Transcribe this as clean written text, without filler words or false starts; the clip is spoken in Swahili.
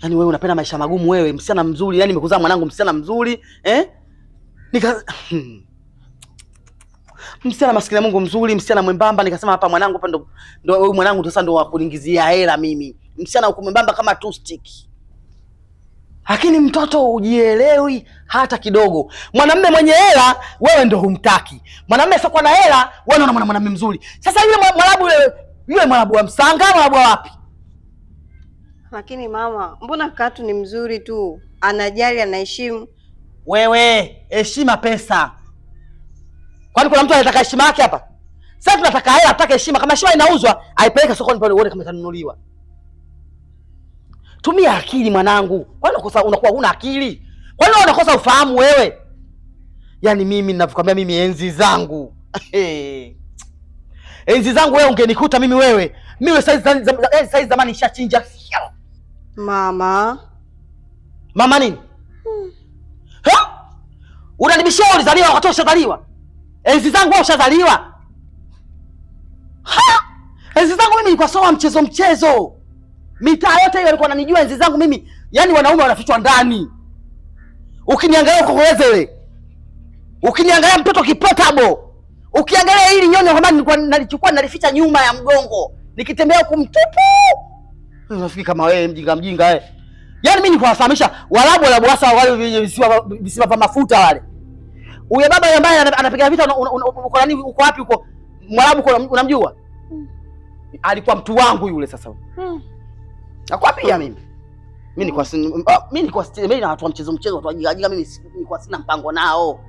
Yaani wewe unapenda maisha magumu wewe, msichana mzuri, yaani nimekuzaa mwanangu msichana mzuri, eh? Nika msichana maskini ya Mungu mzuri, msichana mwembamba, nikasema hapa mwanangu hapa ndo ndo huyu mwanangu sasa ndo wa kuningizia hela mimi. Msichana uko mwembamba kama two stick. Lakini mtoto hujielewi hata kidogo. Mwanamume mwenye hela wewe ndo humtaki. Mwanamume sio na hela wewe unaona mwanamume mzuri. Sasa yule Mwarabu yule yule Mwarabu wa Msanga, Mwarabu wa wapi? Lakini mama, mbona Katu ni mzuri tu, anajali, anaheshimu. Wewe heshima pesa. Kwani kuna mtu anataka heshima yake hapa? Sasa tunataka hela, tutaka heshima. Kama heshima inauzwa, aipeleke sokoni pale uone kama itanunuliwa. Tumia akili mwanangu. Kwani unakosa, unakuwa huna akili? Kwani unakosa ufahamu wewe? Yaani mimi ninavyokuambia mimi enzi zangu. Enzi zangu wewe ungenikuta mimi wewe. Mimi saizi zamani nishachinja. Mama. Mama nini? Ha? Unanibishia ulizaliwa wakati ushazaliwa? Enzi zangu wewe ushazaliwa? Ha? Enzi zangu mimi nilikuwa soma mchezo mchezo. Mitaa yote hiyo walikuwa wananijua enzi zangu mimi. Yaani wanaume wanafichwa ndani. Ukiniangalia uko wewe. Ukiniangalia mtoto kipotabo. Ukiangalia hili nyonyo kama nilikuwa nalichukua nalificha nyuma ya mgongo. Nikitembea huku mtupu. Unafikiri kama wewe mjinga mjinga wewe. Yaani mimi nikuwafahamisha Waarabu wala hasa wale visiwa vya mafuta wale. Huyo baba ambaye anapiga vita uko nani, uko wapi uko? Mwarabu uko unamjua? Alikuwa mtu wangu yule sasa. Nakwambia mimi. Mimi nilikuwa mimi nilikuwa mimi na watu wa mchezo mchezo, watu wajinga wajinga, mimi nilikuwa sina mpango nao.